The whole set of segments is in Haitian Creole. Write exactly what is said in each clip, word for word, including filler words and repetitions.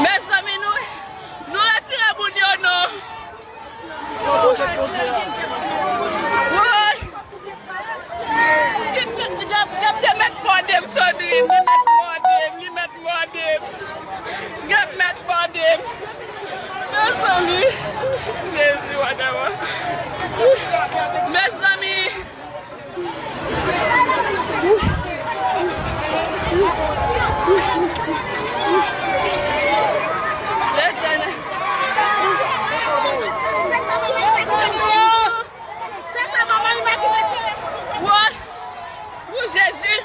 Mezanmi, nou, nou retire moun yo non. Woy! Gap te mèt mòde m, Sandrine. Li mèt mòde m, li mèt mòde m. Gap mèt mòde m. Mezanmi. Jezi, wadawa. Mezanmi. Letènèl. Woy! Woy, Jezi!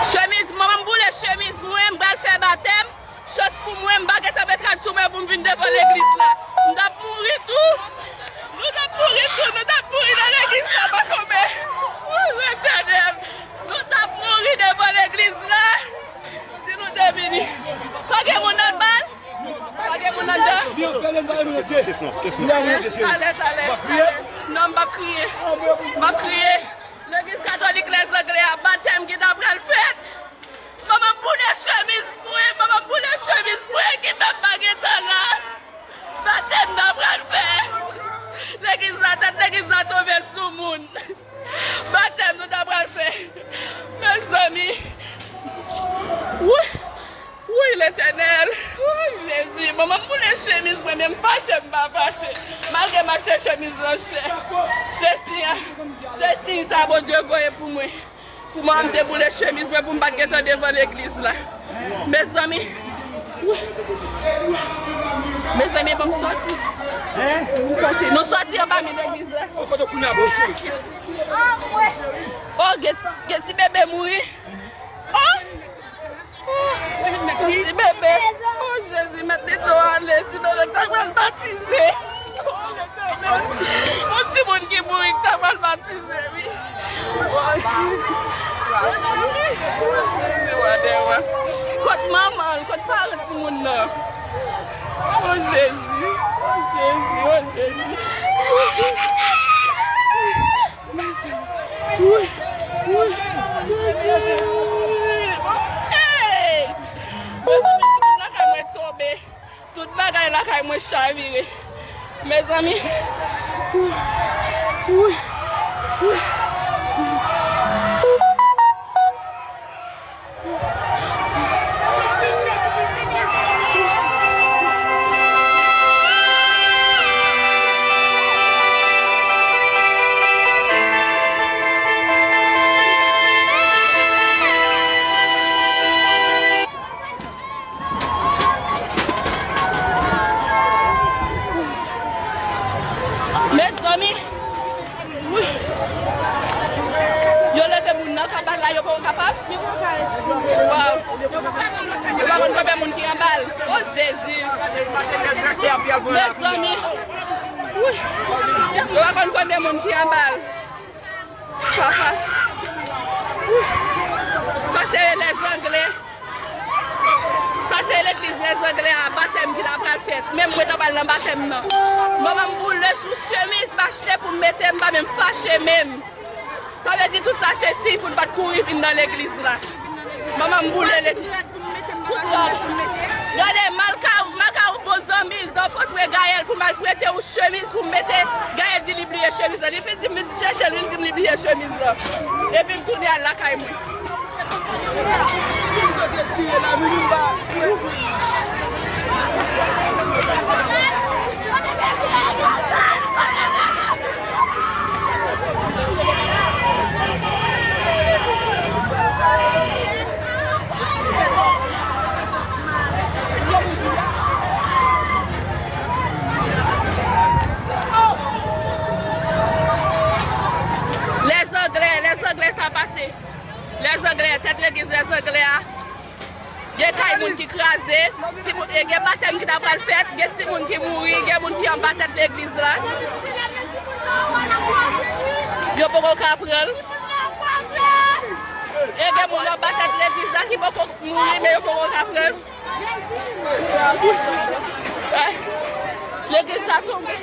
Chemiz, manman m boule chemiz mwen, m pral fè batèm. Chans pou mwen, m pa gentan met rad sou mwen pou m vin devan legliz la. M t ap mouri tou. Nou t ap mouri tou, nou t ap mouri nan legliz la, pa konbyen. Woy, Letènèl! Nou t ap mouri devan legliz la. Si nou te vini. Pa gen moun nan bal? Pa gen moun anndan? Talè, talè, talè. Non, m p ap kriye. M p ap kriye. Legliz katolik Lèzanglè a, batèm ki ta pral fèt. Manman m boule chemiz mwen, manman m boule chemiz mwen, ki fè m pa gentan la. Batèm n ap pral fè. Legliz la, tèt legliz la tonbe sou moun. Batèm nou ta pral fè. Mezanmi. Wi. Wi, Letènèl. Wi, Jezi. Manman m boule chemiz mwen, men m fache, m pa fache. Malgre m achte chemiz an chè. Se siy, se siy sa Bondye voye pou mwen. Pou manman m te boule chemiz mwen pou m pa t gentan devan legliz la. Mezanmi. Mezanmi, bon, m soti. M soti. Nou soti anba mi legliz la. Oh, gen, gen ti bebe mouri. Oh! Oh, ti bebe. Oh, Jezi, mèt li dlo ale. Ti bebe k ta pral batize. Oh, Letènèl. Yon timoun ki mouri k ta pral batize, wi. Kot manman l? Kot paran timoun nan? Oh, Jezi. Oh, Jezi. Oh, Jezi. Wi, wi, wi. Hey! Mezanmi, tout lakay mwen tonbe. Tout bagay lakay mwen chavire. Mezanmi. Wi, wi. Mezanmi, wi. Yo leve moun nan kabann la, yo poko kapab? Yo poko ka retire. Waw. Yo pa konn konbyen moun ki anba l. Oh, Jezi. Mezanmi. Wi. Yo pa konn konbyen moun ki anba l. Papa. Sa se Lèzanglè. Sa se legliz Lèzanglè a, batèm ki ta pral fèt. Menm mwen ta pral nan batèm nan. Manman m boule sou chemiz m achte pou m mete, m pa menm fache menm. Sa vle di tout sa se siy pou n pa t kouri vin nan legliz la. Manman m boule legliz. Gade, Malka, Malka yon bon zanmi, Zanfrans mwen Gaël pou m al prete yon chemiz pou m mete. Gaël di li bliye chemiz la. Li fin di m chèche l, li di m li bliye chemiz la. Epi m tounen al lakay mwen. Lèzanglè, Lèzanglè sa pase. Lèzanglè, tèt legliz Lèzanglè a. Gen kay moun ki kraze, timoun, e gen batèm ki ta pral fèt, gen timoun ki mouri, gen moun ki anba tèt legliz la. Yo poko ka pran l. E gen moun anba tèt legliz la ki poko mouri, men yo poko ka pran l. Legliz la tonbe.